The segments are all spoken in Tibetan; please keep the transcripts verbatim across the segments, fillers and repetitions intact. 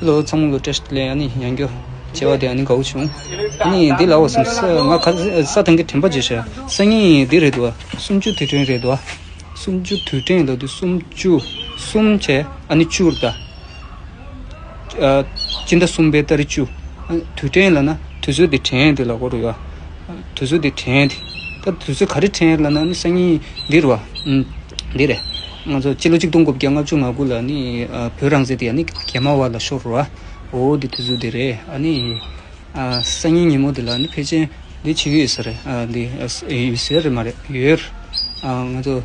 ལོ་ཚང་མ་ལོ་བཀྲ་ཤིས་བདེ་ལེགས། ཨ་ནི་ཡང་བསྐྱར་མཇལ་བ་དེ་ཨ་ནི་དགའ་བོ་བྱུང་། ཨ་ནི་འདི་ལ་འོ་སོང་ས་ང་ཁ་ས་ཐང་གི་དྲན་པ་བརྗེད་ཤག་སང་ཉིན་འདི་རེད་འདུག་སུམ་ཅུ་དུས་དྲན་རེད་འདུག་སུམ་ཅུ་དུས་དྲན་ལབ་དུས་སུམ་ཅུ་གསུམ་བྱས་ཨ་ནི་བཅུ་རེད་ད། ཨ། སྤྱི་ཟླ་གསུམ་པའི་ཏ་རིག་བཅུ། ཨ། དུས་དྲན་ལབ་ན་དུས་ཚོད་དེ་དྲན་དེ་ལ་གོ་རུ་ཡོད། དུས་ཚོད་དེ་དྲན་དེ། ད་དུས་ཚོད་ག་རེ་དྲན་ལབ་ན་ནི་སང་ཉིན་འདི་རུ་བ། ཨུམ། འདི་རེད། ང་ཚོ་སྤྱི་ལོ་གཅིག་སྟོང་དགུ་བརྒྱ་ལྔ་བཅུ་ང་དགུ་ལ་ནི་ཨ། བོད་རང་བཙན་དེ་ཡ་ནི་གྱ་མ་བ་ལ་ཤོར་རུ་བ། འོ་འདི་དུས་ཚོད་དེ་རེད། ཨ་ནི། ཨ། སང་ཉིན་ཉིན་མོ་དེ་ལ་ནི་ཕལ་ཆེར་འདི་བྱེད་ཀྱི་ཡོད་ས་རེད། ཨ། འདི་ཨ། ཡོད་ས་རེད་མ་རེད། ཡོད། ཨ། ང་ཚོ་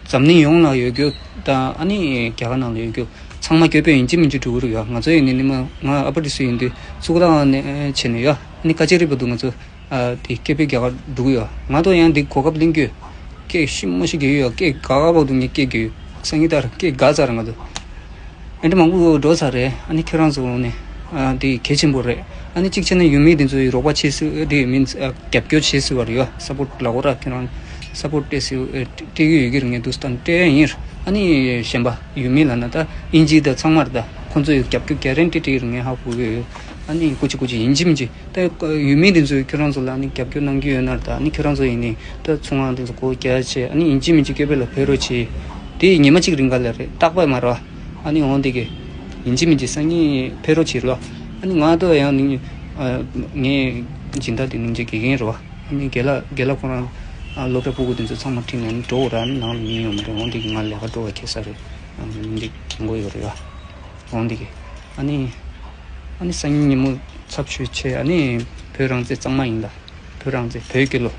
འཛམ་གླིང་ཡོངས་ལ་ཡོད་རྒྱུ་དང་ཨ་ནི་རྒྱ་གར་ནང་ལ་ཡོད་རྒྱུ་ཚང་མ་སྐྱོ་པོ་ཡིན་གཅིག་མིན་གཅིག་འགྲོ་གི་རེད་ཡ། ང་ཚོ་ཡིན་ནི་ནི་མ་ང་ཨ་ཕ་དེ་སུ་ཡིན་དུས་གཙུག་ལག་ཁང་ནས་བྱས་ནས་ཡ་ཨ་ནི་ཀ་ཅ་རི་བར་དུ་ང་ཚོ་ཨ། དེ་སྐད་ཕེབས་རྒྱ་གར་འགྲོ་གི་ཡོད། ང་ཚོ་ཡང་འདི་གོ་སྐབས་ལེན་རྒྱུ། སྐད་ཤི་མོ་ཤི་རྒྱུ་ཡོད། སྐད་ག་ག་བར་དུ་ངས་སྐད་རྒྱུ་ཡོད། སང་ཉིན་ལྟར་སྐད་ག་ཚར་ང་ཚོ། ཨ་འདྲ་མང་པོ་འགྲོ་ཚར་རེད། ཨ་ནི་ཁྱེད་རང་ཚོ་ནི་ཨ་འདི་གལ་ཆེན་པོ་རེད། ཨ་ནི་གཅིག་བྱས་ན་ཡུལ་མི་འདི་ཚོ་ཡི་རོགས་པ་བྱེད་སྲིད་འདི་མིན་ཨ་རྒྱབ་སྐྱོར་བྱེད་སྲིད་པ་རེད་ཡ། སཔོར་ཊི་ལ་གོ་ར་ཁྱེད་རང་སཔོར་ཊི་སྤྲད་སྲིད་ཨ་སྤྲད་ཀྱི་ཡོད་ཀྱི་རེད། ངས་འདུག་སྟངས་སྤྲད་ཡ་ཡིན། ཨ་ནི་གཞན་པ་ཡུལ་མི་ལ་ན་ད་ཨིན་ཇི་ད་ཚང་མར་ད་ཁོང་ཚོ་ཡི་རྒྱབ་སྐྱོར་ག་རེ་སྤྲད་ཀྱི་རེད་ངས་ཧ་གོ་གི་ཡོད། ཨ་ནི་སྐུ་མཁྱེན་སྐུ་མཁྱེན་ཡིན་གཅིག་མིན་གཅིག་ད་ཡུལ་མི་འདི་ཚོས་ཁྱོད་རང་ཚོ་ལ་ནི་རྒྱབ་སྐྱོར་གནང་གི་ཡོད་ན་ད་ནི་ཁྱོད་རང་ཚོ་ཡིན་ནི་ད་ཚོང་ཁང་འདི་ཚོ་སྒོ་རྒྱག་བྱས་ཨ་ནི་ཡིན་གཅིག་མིན་གཅིག་སྐྱོ་པོ་ལ་ཕེབས་རོགས་བྱེད། དེ་ཉི་མ་གཅིག་རིང་ག་ལ་རེད་རྟག་པར་མ་རེད། ཨ་ནི་འོང་འདི་གི་ཡིན་གཅིག་མིན་གཅིག་སང་ཉིན་ཕེབས་རོགས་བྱེད་ལོ། ཨ་ནི་ང་ད་ཡང་ནི་ངའི་སྦྱིན་བདག་དེ་ནིང་ཇེ་དགེ་རྒན་རེད་བ། ཨ་ནི་རྒན་ལགས་རྒན་ལགས་ཁོ་རང་སློབ་གྲྭ་ཕྲུ་གུ་དེ་ཚོ་ཚང་མ་ཁྲིད་ནས་ནི་འགྲོ་དགོས་ར་ནི་ནང་ལ་མི་ཡོང་མི་རེད། འོང་འདི་གི་ང་ལས་ཀ་འགྲོ་བ་ཁེལ་ས་རེད། ཨ་ནི་ནིང་ཇེ་རྒན་གོ་ཡོད་རེད་བ། འོང་འདི་གི་ཨ་ནི། ཨ་ནི་སང་ཉིན་ཉིན་མོ་ཚབ་ཞུས་བྱས་ཨ་ནི་བོད་རང་བཙན་གཙང་མ་ཡིན་ལ། བོད་རང་བཙན་བོད་ཀྱི་ལོ།